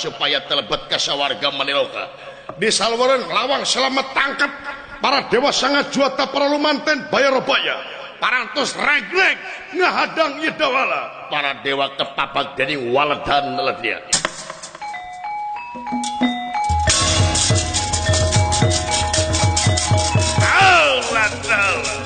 supaya telebet ka sawarga Maniloka. Di salwaran lawang selamat tangkap para dewa sangat juata para lumanten bayar baya. Parantos regreg ngahadang Yedawala. Para dewa kepapak dening waledan ledia. Allah Allah.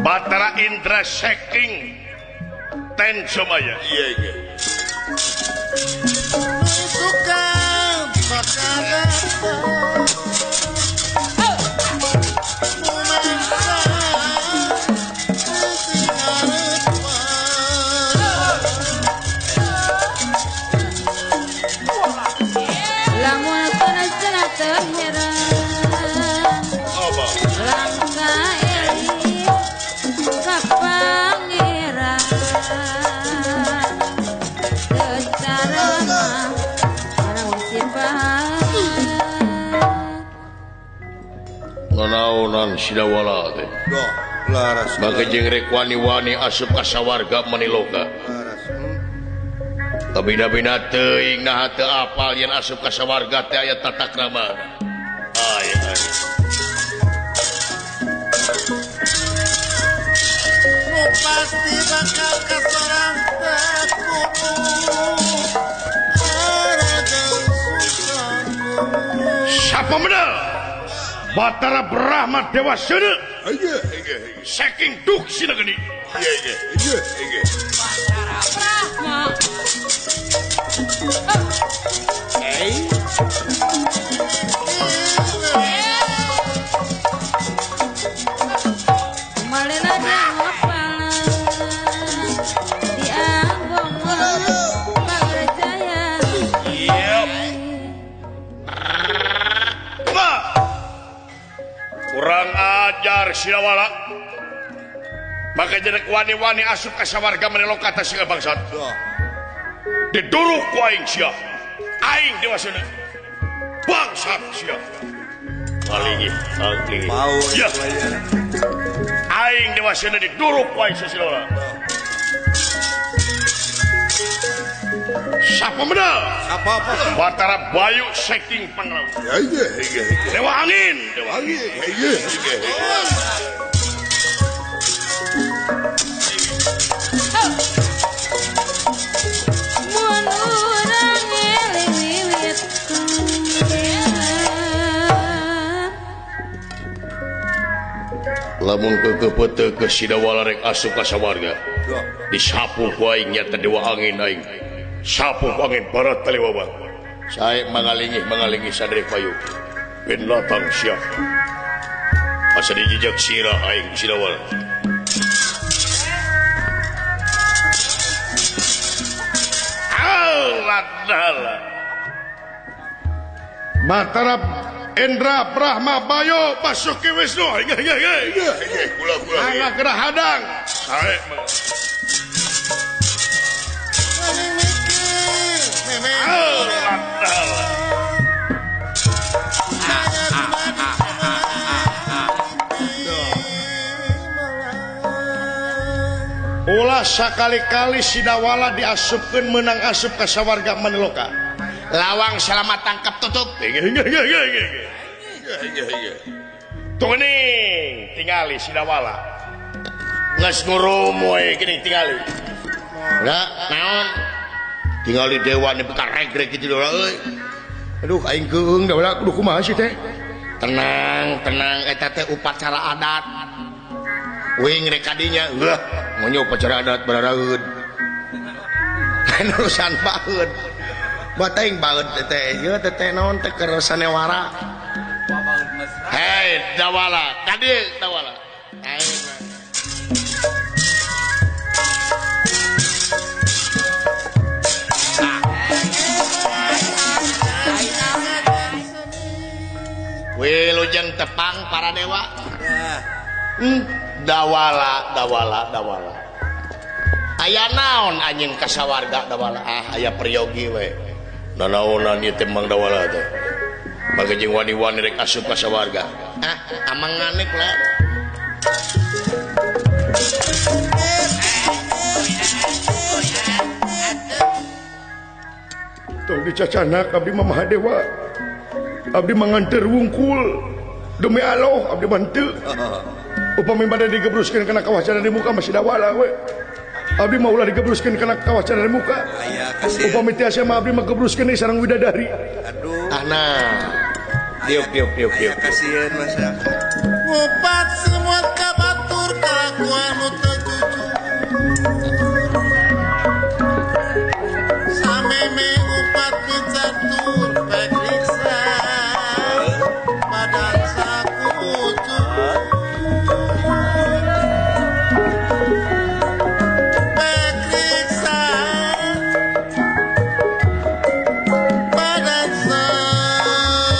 Batara Indra Seking Ten Somaya. Iya iya. Nanaonan Sidawala teh. Maka jeung rek wani-wani asup ka sawarga Maniloka. Kabina-bina teuing naha teu apal yen asup ka sawarga teh aya tata krama. Ay ay. Nu pasti bakal kasorang teh kudu. Siapa menang? Batara Brahma Dewa Sene. Saking duk sina geni. Batara Brahma. Kurang ajar Sidawala. Maka jadi wani-wani asup ka sawarga Maniloka teh sia bangsat. Diduruk ku aing sia. Aing Dewa Sene. Bangsat sia. Alingi, alingi. Ya. Aing Dewa Sene diduruk ku aing sia Sidawala. Siapa menang? Batara Bayu Seking Pangrawu. Dewa Angin, Dewa Angin. Lamun keukeupeuteuh ke Sidawala rek asup ka sawarga. Disapu ku aing nya teh Dewa Angin aing. Sapu angin barat taliwawang. Saya mangalingi sadrek payu. Ben latang siap. Asa dijejak sirah aing Sidawala. Allah Allah. Batara Indra Brahma Bayu Basuki Wisnu. Kula-kula. Anak gerah hadang. Sae ulah sakali-kali Sidawala diasupkeun meunang asup ka sawarga Maniloka. Lawang selamat tangkap tutup. Tuh tingali Sidawala. Geus ngurumoy geuning tingali. Lah naon? Tingali dewa ni bekar regreg kitu euy. Aduh aing keung da kudu kumaha sih teh? Tenang, tenang eta teh upacara adat. Wing rek kadinya, heuh, ngonyo upacara adat bararaeud. Lain urusan baeud. Bateng baeud teh ieu teh naon teh keur sanewara. Hei Dawala, tadi Dawala. Aing Wilujeng tepang para dewa. Dawala, Dawala, Dawala. Aya naon anjeun ka sawarga Dawala? Ah, aya peryogi we. Nanaonan ieu teh Mang Dawala teh. Maka jeung wani-wani rek asup ka sawarga. Ah, amangane kula. Tong dicacanak abdi mah Mahadewa. Abdi manganter wungkul demi Allah abdi manteu. Upami bade digebruskeun kana kawacana di muka masih Dawala we. Abdi mah ulah digebruskeun kana kawacana di muka. Upami tiasa mah abdi mah gebruskeun sareng widadari. Aduh. Ah nah. Diuk diuk diuk diuk. Kasieun masa. Ngupat semua ka batur kalakuan nu teu jujur. Sameme upat picatur pek riksa. Badan sakucur. Pek riksa. Badan sakucur.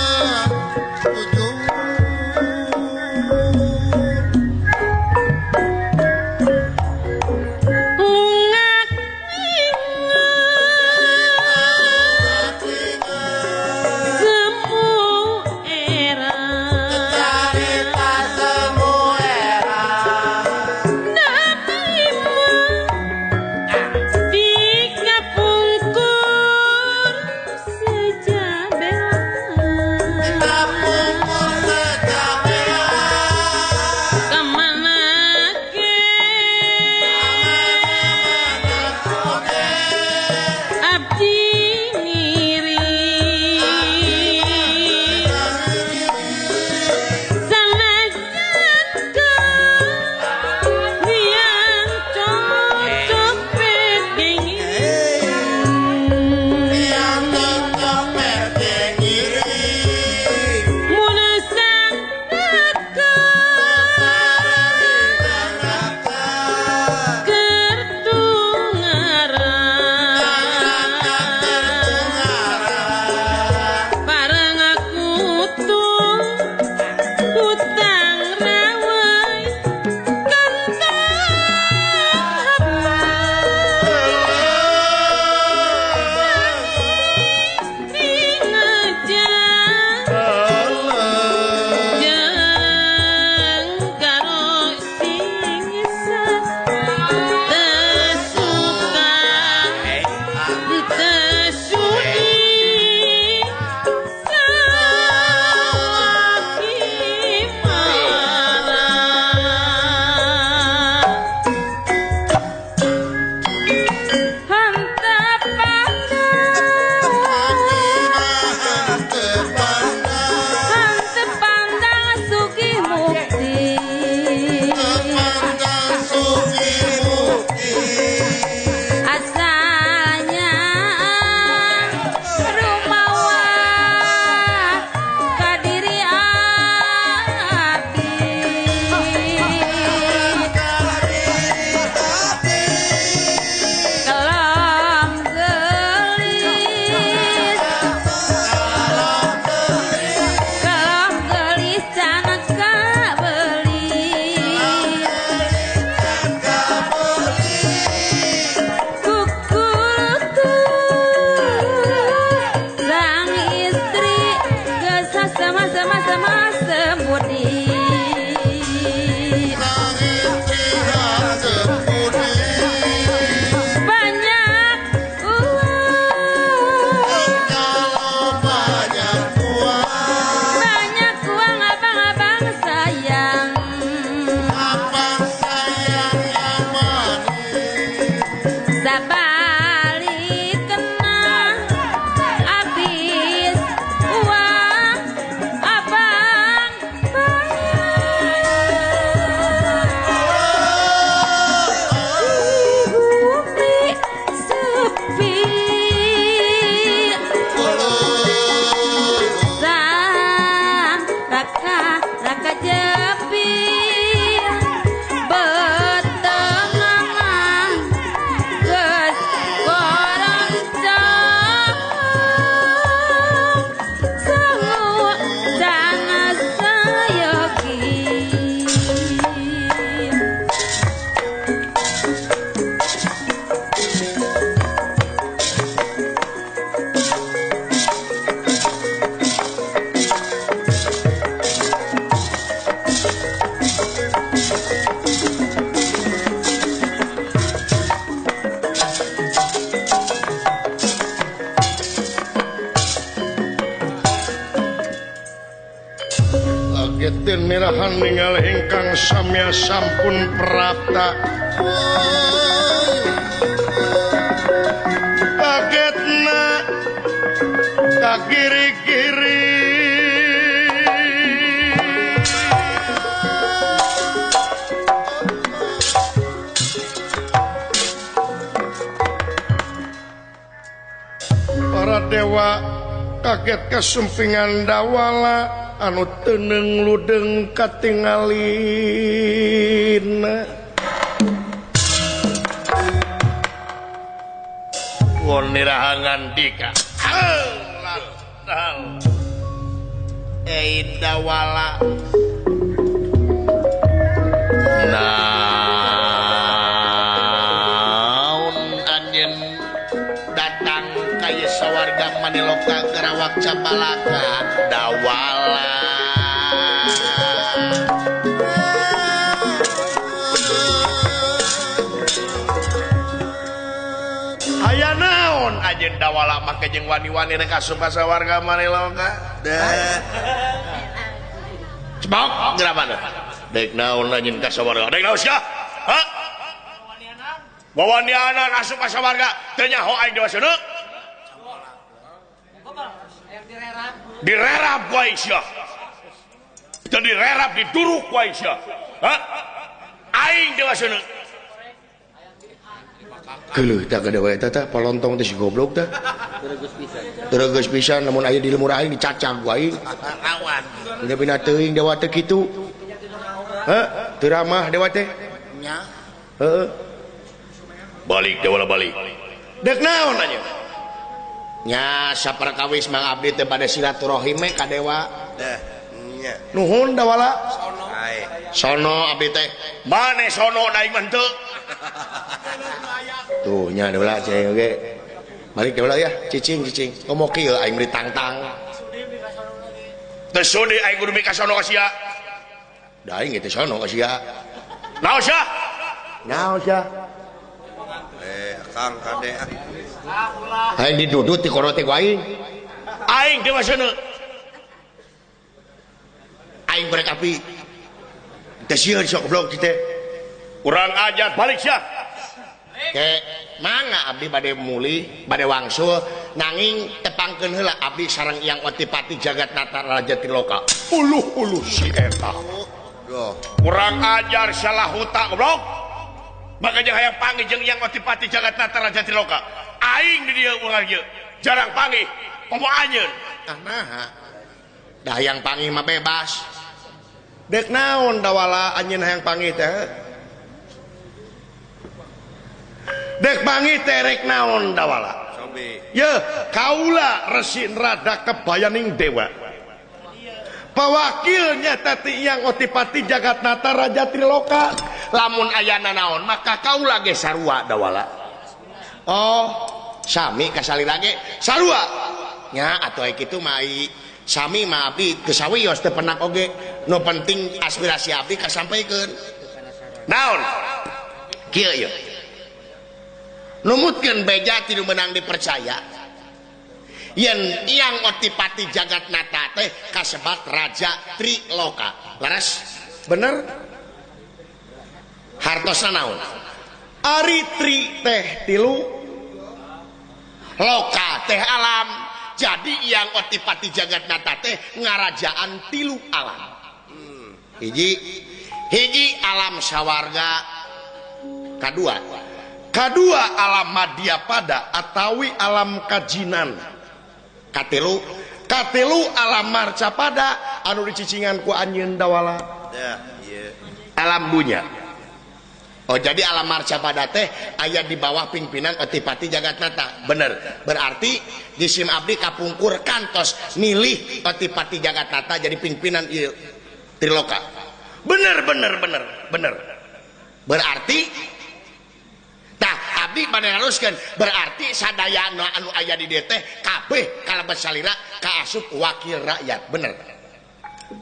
Kaget nirahan ninggal ingkang samya sampun prapta. Kagetna ka kiri-kiri. Para dewa kaget kasumpingan dawala anu teneng ludeng katingalin. Won nirahangan dika. Dawala. Naon anjeun datang ka ieu sawarga Maniloka Kerawak Campalaka dawala. Aya naon anjeun dawala make jeung wani-wani rek asup ka sawarga Maniloka? Cebok geura mana? Dek naon anjeun ka sawarga? Dek naon sia? Ha? Wawanianan asup ka sawarga teu nyaho aing dewa seuneu? Direrap ku aing sia. Teu direrap diduruk ku aing sia. Ha? Aing dewa seuneu. Geuleuh tah ka dewa eta tah palontong teh si goblok tah. Tereugeus pisan lamun aya di lemur aing dicacag ku aing. Lawan. Dina teuing dewa teh kitu. Heh, teu ramah dewa teh. Nya. Heeh. Balik dewala balik. Dek naon anjeun? Nya saperkawis Mang Abdi teh bade silaturahim ka dewa. Deh, nya. Nuhun dawala. Sono. Sono abdi teh. Mane sono da aing mah henteu. Tuh nya dewala ceng oge. Balik dewala ya, cicing cicing. Komo kieu aing meuli tangtang. Teu sudi aing kudu mika sono ka sia. Da aing teh sono ka sia. Naon sia? Naon sia? Kang kade. Aing didudut ti kono teh ku aing. Aing dewa seuneu. Aing korek api. Teh sieun sok goblok teh. Urang ajar balik sia. Ke mangga abdi bade mulih, bade wangsul nanging tepangkeun heula abdi sareng Yang Otipati Jagat Nata Raja Triloka. Uluh-uluh si eta. Urang ajar salah huta goblok. Maka jeung hayang panggih jeung Yang Otipati Jagat Nata Raja Triloka. Aing di dieu urang ieu. Jarang panggih, komo anjeun. Ah naha. Da hayang panggih mah bebas. Dek naon dawala anjeun hayang panggih teh? Dek panggih teh rek naon dawala? Ye, kaula Resi Narada kebayaning dewa. Pewakilnya tati Yang Otipati Jagat Nata Raja Triloka. Lamun ayana naon maka kaula ge sarua dawala. Oh, sami kasalira ge sarua. Nya atuh kitu mah sami mah abdi teu sawios teu penak oge. Nu penting aspirasi abdi kasampaikeun. Naon? Kieu ieu. Numutkeun beja ti nu meunang dipercaya. Yen Yang Otipati Jagat Nata teh kasebat Raja Triloka. Leres? Bener? Hartosna naon? Ari tri teh tilu, loka teh alam. Jadi Yang Otipati Jagat Nata teh ngarajaan tilu alam. Hiji hiji alam sawarga, kadua kadua alam madyapada atawi alam kajinan, katilu katilu alam marcapada anu dicicingan ku anjeun dawala. Alam dunya. Oh jadi alam marcapada teh aya di bawah pimpinan Otipati Jagat Nata. Bener. Berarti jisim abdi kapungkur kantos milih Otipati Jagat Nata jadi pimpinan ieu Triloka. Bener bener bener bener. Berarti tah abdi bade naruskeun berarti sadayana anu aya di dieu teh kabeh kalebet salira kaasup wakil rakyat. Bener.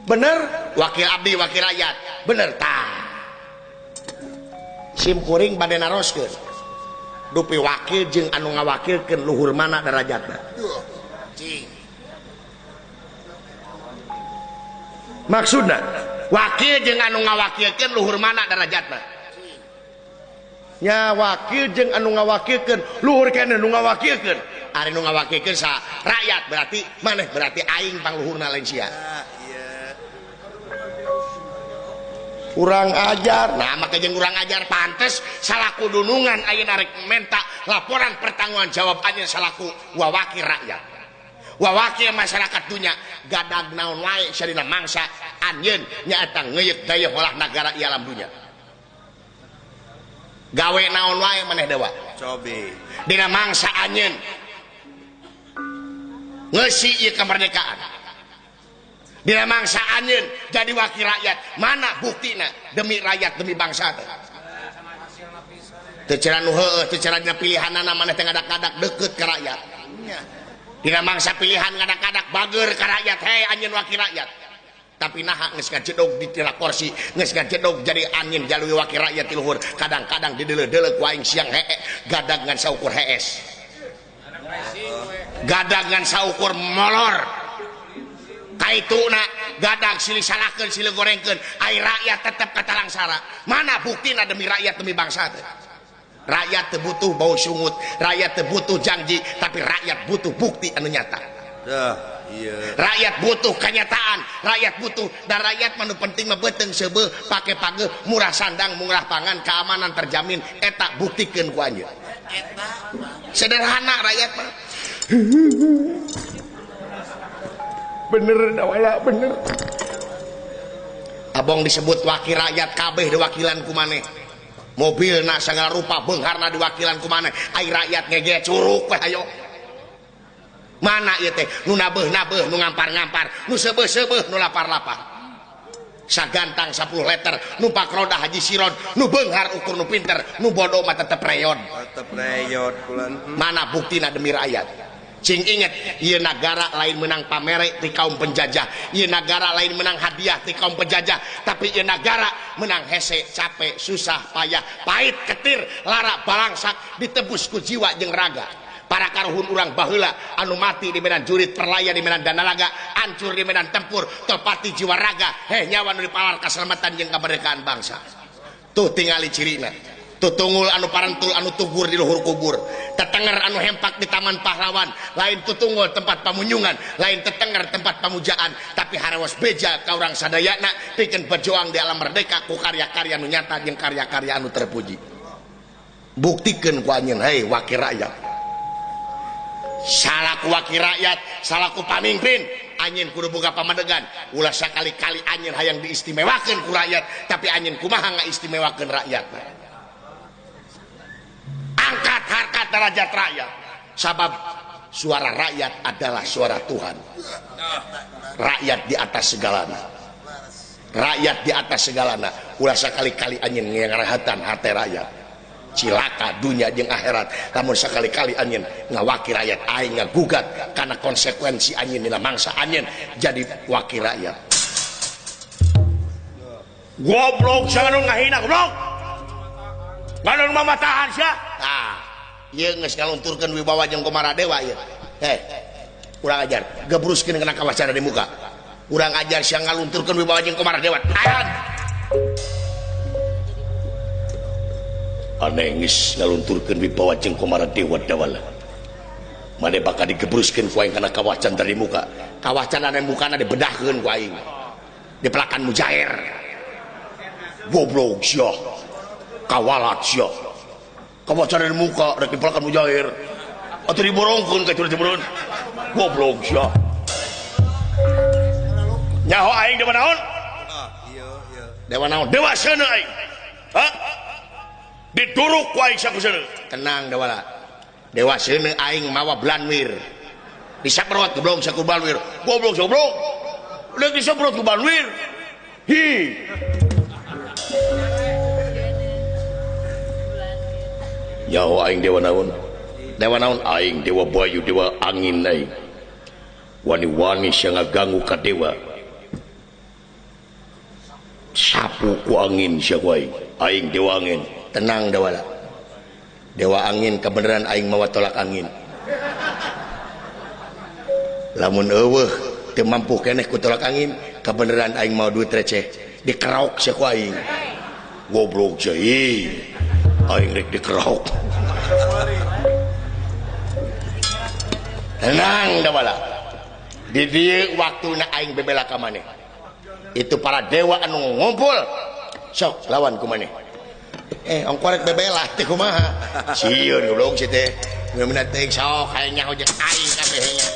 Bener wakil abdi wakil rakyat. Bener tah. Sim kuring bade naroskeun dupi wakil jeung anu ngawakilkeun luhur mana derajatna. Maksudna wakil jeung anu ngawakilkeun luhur mana derajatna? Nya wakil jeung anu ngawakilkeun luhur keneh nu ngawakilkeun. Ari nu ngawakilkeun sa rakyat berarti maneh berarti aing pangluhurna lain sia. Urang ajar, nah maka jeung urang ajar pantes salaku dunungan ayeuna rek menta laporan pertanggungan jawab anjeun salaku wawakil rakyat. Wawakil masyarakat dunya gadag naon wae sarina mangsa anjeun nyaeta ngeuyeuk dayeuh olah nagara ieu alam dunya. Gawe naon wae maneh dewa. Cobi. Dina mangsa anjeun ngeusi ieu kemerdekaan. Dina mangsa anjeun jadi wakil rakyat, mana buktina demi rakyat demi bangsa teh. Teu cara nu heueuh, teu cara pilihanana maneh teh ngadak-ngadak deukeut ka rakyat. Dina mangsa pilihan ngadak-ngadak bager ka rakyat, hei anjeun wakil rakyat. Tapi naha geus ngajedog di tina kursi, geus ngajedog jadi anjeun jalui wakil rakyat ti luhur. Kadang-kadang dideuleu-deuleu ku aing siang hee, gadag ngan saukur hees. Gadag ngan saukur molor. Kaituna gadag silih salahkeun silih gorengkeun, ai rakyat tetep katalangsara. Mana buktina demi rakyat demi bangsa teh? Rakyat teu butuh bau sungut, rakyat teu butuh janji, tapi rakyat butuh bukti anu nyata. Iya. Rakyat butuh kenyataan, rakyat butuh dan rakyat mah nu penting mah beuteung seubeuh, pake pageuh, murah sandang, murah pangan, keamanan terjamin, eta buktikeun ku anjeun. Sederhana rakyat mah. Bener dawala bener. Abong disebut wakil rakyat kabeh diwakilan ku maneh. Mobilna sagala rupa beungharna diwakilan ku maneh. Ai rakyat ngege curuk we hayo. Mana ieu teh nu nabeuh-nabeuh, nu ngampar-ngampar, nu seubeuh-seubeuh, nu lapar-lapar. Sagantang 10 liter, numpak roda haji siron, nu beunghar ukur nu pinter, nu bodoh mah tetep reyon. Tetep reyon kulan. Mana buktina demi rakyat? Cing inget, ieu nagara lain menang pamere ti kaum penjajah, ieu nagara lain menang hadiah ti kaum penjajah, tapi ieu nagara menang hese, capek, susah, payah, pahit, ketir, lara, balangsak, ditebus ku jiwa jeung raga. Para karuhun urang baheula anu mati di medan jurit, perlaya di medan danalaga, hancur di medan tempur, topati jiwa raga, heh nyawa nu dipalar kaselamatan jeung kemerdekaan bangsa. Tuh tingali cirina. Tutungul anu parentul anu tugur di luhur kubur, tetenger anu hempak di taman pahlawan, lain tutungul tempat pamunyungan, lain tetenger tempat pamujaan, tapi harawas beja ka urang sadayana pikeun berjuang di alam merdeka ku karya-karya anu nyata jeung karya-karya anu terpuji. Buktikeun ku anjeun hei wakil rakyat. Salaku wakil rakyat, salaku pamimpin, anjeun kudu boga pamadegan. Ulah sakali-kali anjeun hayang diistimewakeun ku rakyat, tapi anjeun kumaha ngaistimewakeun rakyat. Angkat harkat derajat rakyat, sabab suara rakyat adalah suara Tuhan. Rakyat di atas segalana, rakyat di atas segalana. Ulah sakali-kali anjeun ngarahatan hate rakyat, cilaka dunia jeung akhirat. Lamun sakali-kali anjeun ngawakil rakyat, aing ngagugat karena konsekuensi anjeun dina mangsa anjeun jadi wakil rakyat. Goblok jangan ngahina goblok. Ngalun mamatahan sia. Tah, ieu geus ngalunturkeun wibawa jeung Komara Dewa ieu. Heh. Urang ajar, gebruskeun kana kawacara di muka. Urang ajar sia ngalunturkeun wibawa jeung Komara Dewa. Ayan. Aneh geus ngalunturkeun wibawa jeung Komara Dewa dawala. Mane bakal digebruskeun ku aing kana kawacan dari muka. Kawacan anu mukana dibedahkeun ku aing. Dipelakan mujair. Goblok sia. Kawalat sia. Kawacan di muka rek dipelakan mujair. Atuh diborongkeun ka curut diborong. Goblok sia. Nyaho aing dewa naon? Iya iya. Dewa naon? Dewa seuneu aing. Hah? Diduruk ku aing sakuseuneu. Tenang dewala. Dewa seuneu aing mawa blanwir. Disaprot goblok saku blanwir. Goblok goblok. Udah disemprot ku blanwir. Hi. Nyaho aing dewa naon? Dewa naon aing dewa bayu dewa angin aing. Wani-wani sia ngaganggu ka dewa. Sapu ku angin sia ku aing. Aing dewa angin. Tenang dewala. Dewa angin kebenaran aing mawa tolak angin. Lamun eueuh teu mampu keneh ku tolak angin, Kebeneran aing mau duit receh dikeraok sia ku aing. Goblok sia aing rek dikeraok. Tenang Dawala. Di dieu waktuna aing bebela ka maneh. Itu para dewa anu ngumpul. Sok lawan ku maneh. Ongko rek bebela teh kumaha? Sieun goblok sia teh. Bener-bener teh sok aing nyaho jeung aing kabeh nya.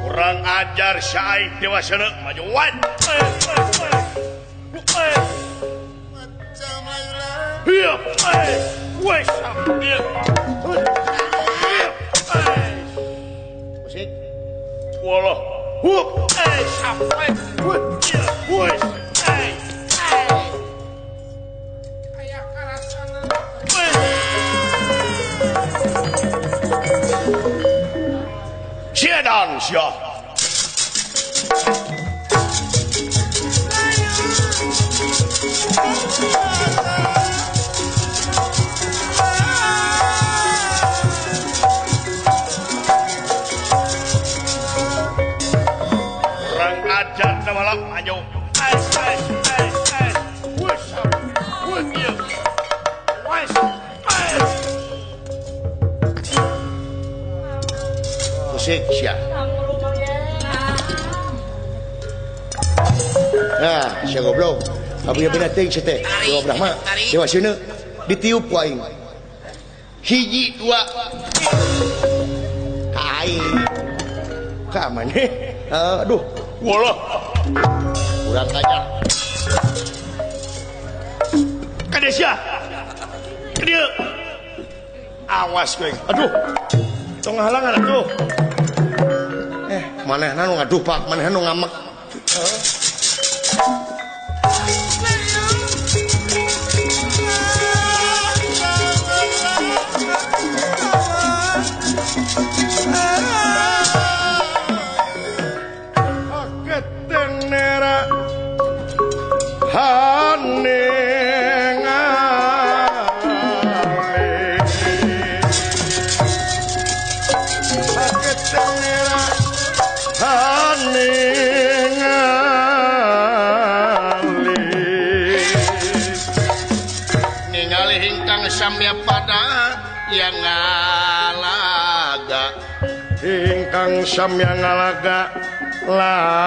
Kurang ajar syai dewa sene majuan. Musik. Walah. Siadan sia. Kurang ajar Dawala maju. Musik sia. Nah, sia goblok. Abi bener teuing sia teh. Dewa Brahma, Dewa Sene ditiup ku aing. Hiji dua. Ka aing. Ka maneh? Aduh, walah. Kurang ajar. Kade sia. Kadieu. Awas kowe. Aduh. Tong halangan atuh. Manehna nu ngadupak, manehna nu ngamek. Aketenera hanengale. Aketenera haningali. Ningali ingkang samya pada yang ngalaga. Ingkang samya ngalaga lawan.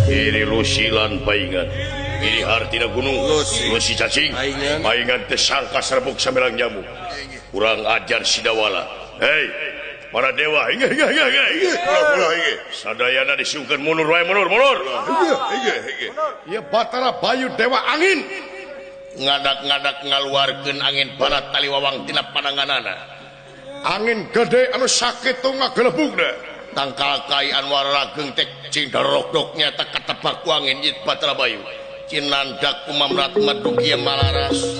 Iri lusilan paingan. Iri hartina gunung, lusi cacing, paingan tersangka serbuk samelang jamu. Kurang ajar Sidawala. Hei, para dewa, inge inge inge inge. Sadayana disiungkeun mundur wae mundur mundur. Inge inge. Ieu Batara Bayu Dewa Angin. Ngadak-ngadak ngaluarkeun angin barat taliwawang tina pananganana. Angin gede anu sakitu ngagelebugna. Tangkal kai Anwar Rageng teh cing darokdok nyata katebak ku angin ieu Batara Bayu. Cinandak kumamrat medugia malaras.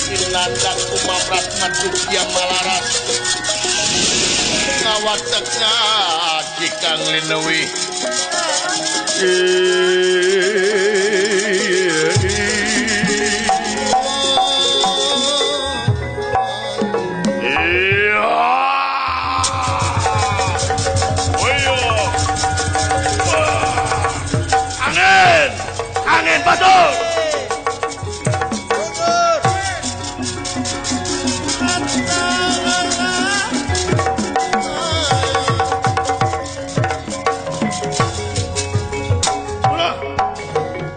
Cinandak kumamrat medugia malaras. Ngawatekna cikang lineuwih. Angin batur. Ulah.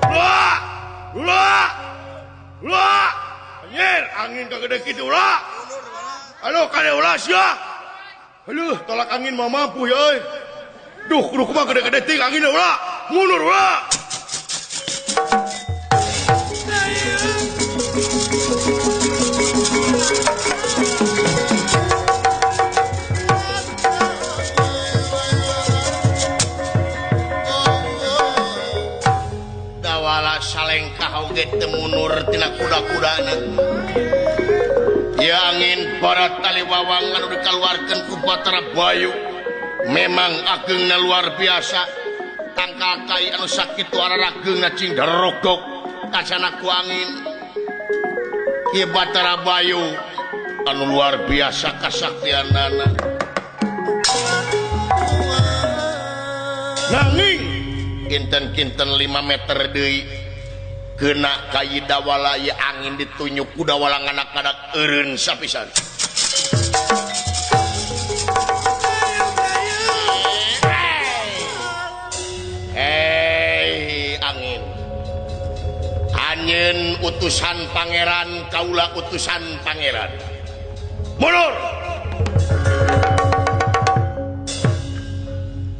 Ulah. Ulah. Ulah. Anjir, angin kagede kitu ulah. Aduh, kade ulah sia. Aduh, tolak angin mah mampu ya euy. Duh, kudu kumaha gede-gede ting angin ulah. Mundur ulah. kuda-kudana. Ya angin barat taliwawang anu dikaluarkeun ku Batara Bayu memang agengna luar biasa. Tangkal kai anu sakitu ararageungna cing darogdog kasana ku angin. Ieu Batara Bayu anu luar biasa kasaktianana. Nanging kinten-kinten 5 meter deui kena ka Dawala ieu angin ditunyuk ku Dawala nganak-nganak eureun sapisan. Hei angin, anjeun utusan pangeran, kaula utusan pangeran. Mundur.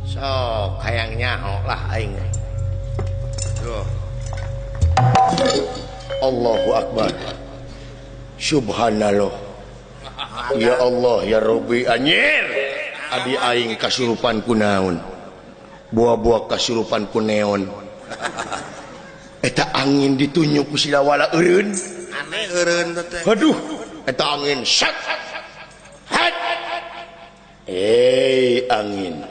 Sok hayang nyaho lah aing. Duh. Allahu Akbar. Subhanallah. Ya Allah ya Rabbi anjir. Adi aing kasurupan ku naon? Buah-buah kasurupan ku neon. Eta angin ditunyuk ku si Dawala eureun. Aneh eureun teh. Aduh, eta angin sat. Hat. Eh angin.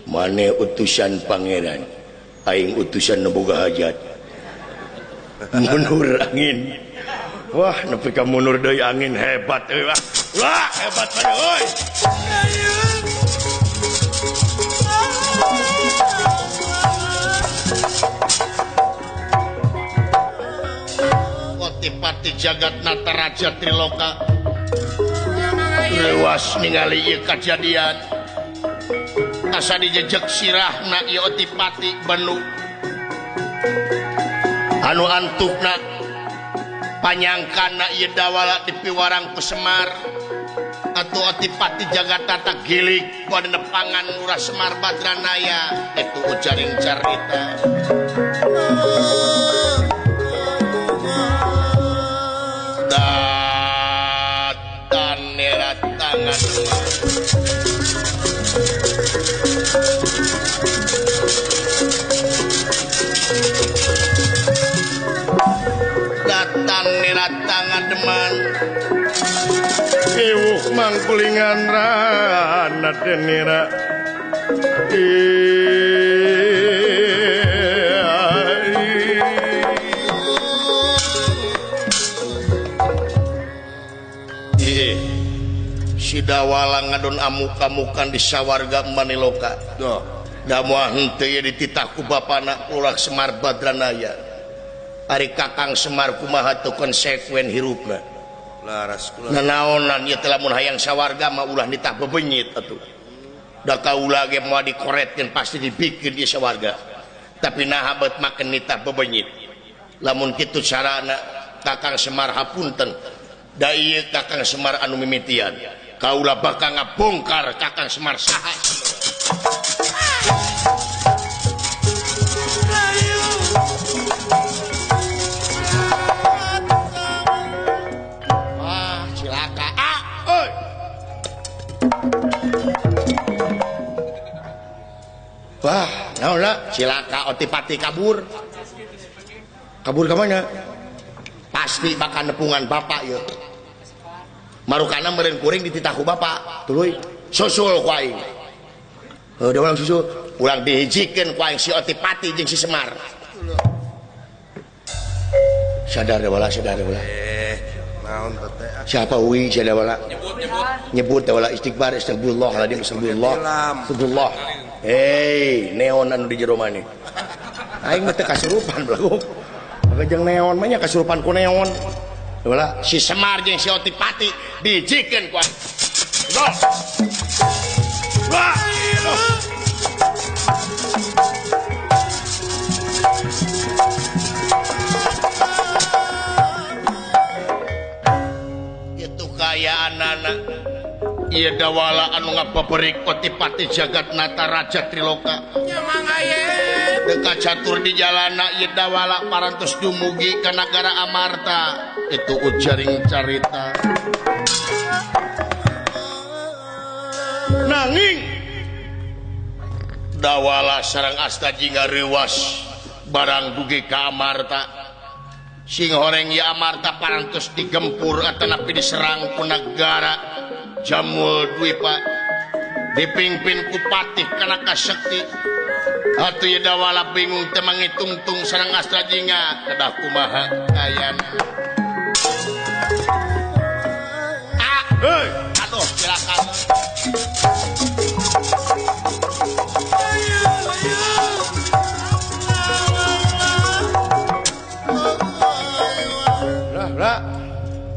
Mane utusan pangeran, aing utusan nu boga hajat. Mundur angin. Wah, nepi ka mundur deui angin hebat euy wah. Wah, hebat maneh euy. Otipati jagat Nataraja Triloka leuwas ningali ieu kajadian. Asa dijejek sirahna ieu Otipati benu anu antukna panyangkana ieu Dawala dipiwarang ku Semar atuh Otipati jagat tata gilig pada nepangan Lurah Semar Badranaya itu ujaring carita. Datan neratangan datan neratangan deman iwuh mangkulingan rana denira si Dawala ngadon amuk-amukan di sawarga Maniloka. Duh, da moal henteu ieu dititah ku bapana Lurah Semar Badranaya. Ari Kakang Semar kumaha teu konsekuen hirupna. Laras kula. Nanaonan ieu teh lamun hayang sawarga mah ulah nitah bebenyit atuh. Da kaula ge moal dikoretkeun pasti dibikin ieu sawarga. Tapi naha beut maken nitah bebenyit. Lamun kitu carana Kakang Semar hapunten. Da ieu Kakang Semar anu mimitian. Kaula bakal ngabongkar Kakang Semar saha. Wah, cilaka. Ah, oi. Wah, naon lah, cilaka Otipati kabur. Kabur ka mana? Pasti bakal nepungan bapak ieu. Marukana meureun kuring dititah ku bapak, tuluy susul ku aing. Heuh, da urang susul, urang dihijikeun ku aing si Otipati jeung si Semar. Sadar Dawala, sadar Dawala. Naon teh? Siapa uing si Dawala? Nyebut, nyebut. Nyebut Dawala istighfar, astagfirullahaladzim, astagfirullah. Astagfirullah. Hei, neon anu di jero maneh. Aing mah teu kasurupan belagu. Jeung neon mah nya kasurupan ku neon. Dawala si Semar jeung si Otipati dijikeun ku aing. Go. Wah. Itu kayaan anak ieu Dawala anu ngabeberik Otipati jagat Nataraja Triloka. Deka catur di jalana ieu Dawala parantos dumugi ka nagara Amarta. Itu ujaring carita. Nanging Dawala sareng Asta Jingga reuwas barang dugi ka Amarta. Sing horeng ya Amarta parantos digempur atanapi diserang ku nagara Jamul Dwipa dipimpin ku Patih Kanaka Sekti. Atuh ye Dawala bingung teu mangitungtung sareng Astra Jingga kedah kumaha ayana. Ah, heuy, aduh silakan.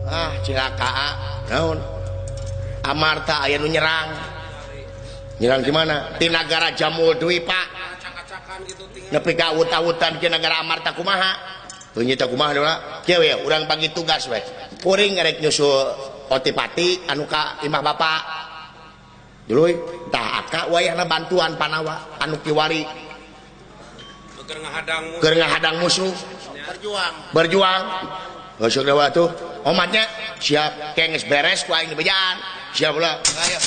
Ah cilaka naon Amarta aya nu nyerang. Nyerang di mana? Di nagara Jamul Dwipa. Nepi ka awut-awutan ke nagara Amarta kumaha? Teu nyita kumaha deui kieu we urang bagi tugas we. Kuring rek nyusul Otipati anu ka imah bapak. Duluy tah aka wayahna bantuan Panawa anu kiwari. Keur ngahadang musuh. Berjuang. Berjuang. Geus dewa tuh omatnya siap kengis beres ku aing dibejaan siap ulah ayo.